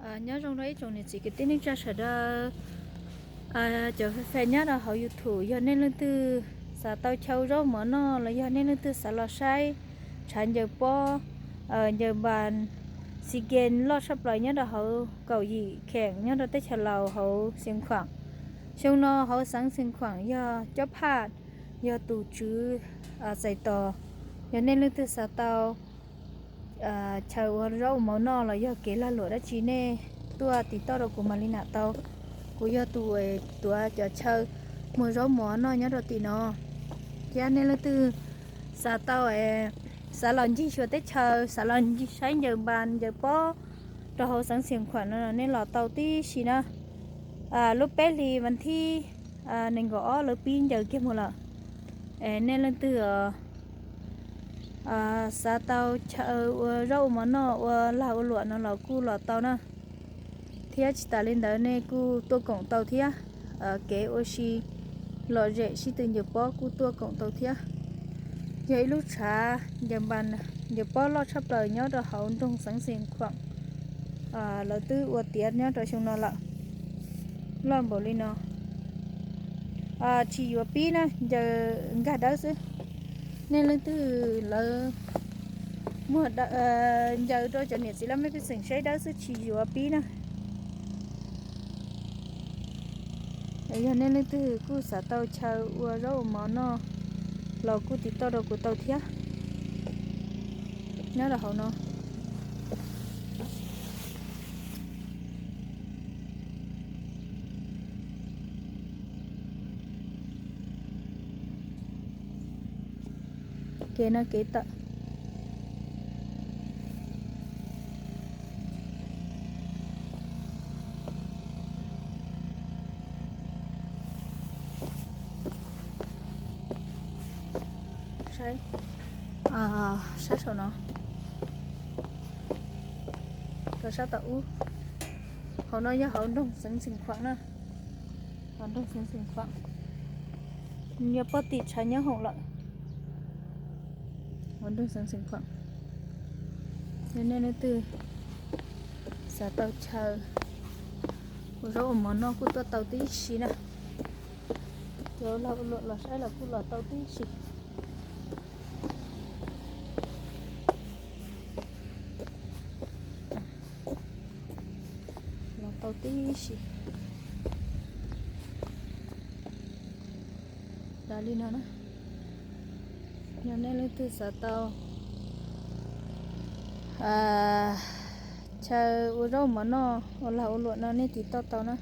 Nyob zoo rau ib tsoom niam txiv kwv tij neej tsa sawv daws, cov fans nyob rau hauv YouTube, yog nej leej twg xav tau chaw ua zaub mov noj los yog nej leej twg xav los saib tshav ncaws pob, ncaws npas, xi ke loj tshaj plaws nyob rau hauv kaum yim kheem nyob rau teb chaws Laus hauv Xeev Khuam. Xyoo no hauv xeev Xeev Khuam yog cob phaj, yog tus tswv txais tos. Yog nej leej twg xav tau chaw ua zaub ua mov noj los yog kev lag luam dab tsi nej tuaj tiv toj rau kuv mam li nam tau. Kuv yog tus tuav cov chaw muag zaub mov noj nyob rau tim no. Thiab nej leej twg xav tau, xav los ncig xyuas teb chaws, xav los ncig saib ncaws npas ncaws pob rau hauv xeev Xeev Khuam no nej los tau tib si na. Lub peb hlis vas thib nees nkaum ob lawv pib ncaws kiag mus lawm. Es nej leej twg xav tau chaw ua zaub ua mov noj ua lag ua luam no los kuj los tau na. Thiab tsis tas li ntawd nej kuj tuaj koom tau thiab. Kev ua si lom zem sib tw ncaws pob kuj tuaj koom tau thiab. Yog ib lub tshav ncaws npas ncaws pob loj tshaj plaws nyob rau hauv nroog xeev Xeev Khuam. Lawv twb ua tiav nyob rau xyoo no lawm, loj npaum li no. Tsis yuav pib na, ncaws nkag dawb xwb. Nej leej twg lawv muag ncaws rau cov niam txiv laj mej pej xeem saib dawb xwb tsis yuav pib na. Yog nej leej twg kuj xav tau chaw ua zaub ua mov noj los kuj tiv toj rau kuv tau thiab. Nyob rau hauv no. Kev no kev tawm. Saib, saib saum no, rau sab tom ub. Hauv no yog hauv nroog xeev Xeev Khuam na. Hauv nroog xeev Xeev Khuam, yog pob tim tshav nyob hoom lawm. Hauv nroog xeev Xeev Khuam, yog nej leej twg xav tau chaw ua zaub ua mov noj kuj tuaj tau tib si na. Cov lag ua luam los saib los kuj los tau tib si. Los tau tib si. Li no na, yog nej leej twg xav tau chaw ua zaub mov noj ua lag ua luam no nej tiv toj tau na.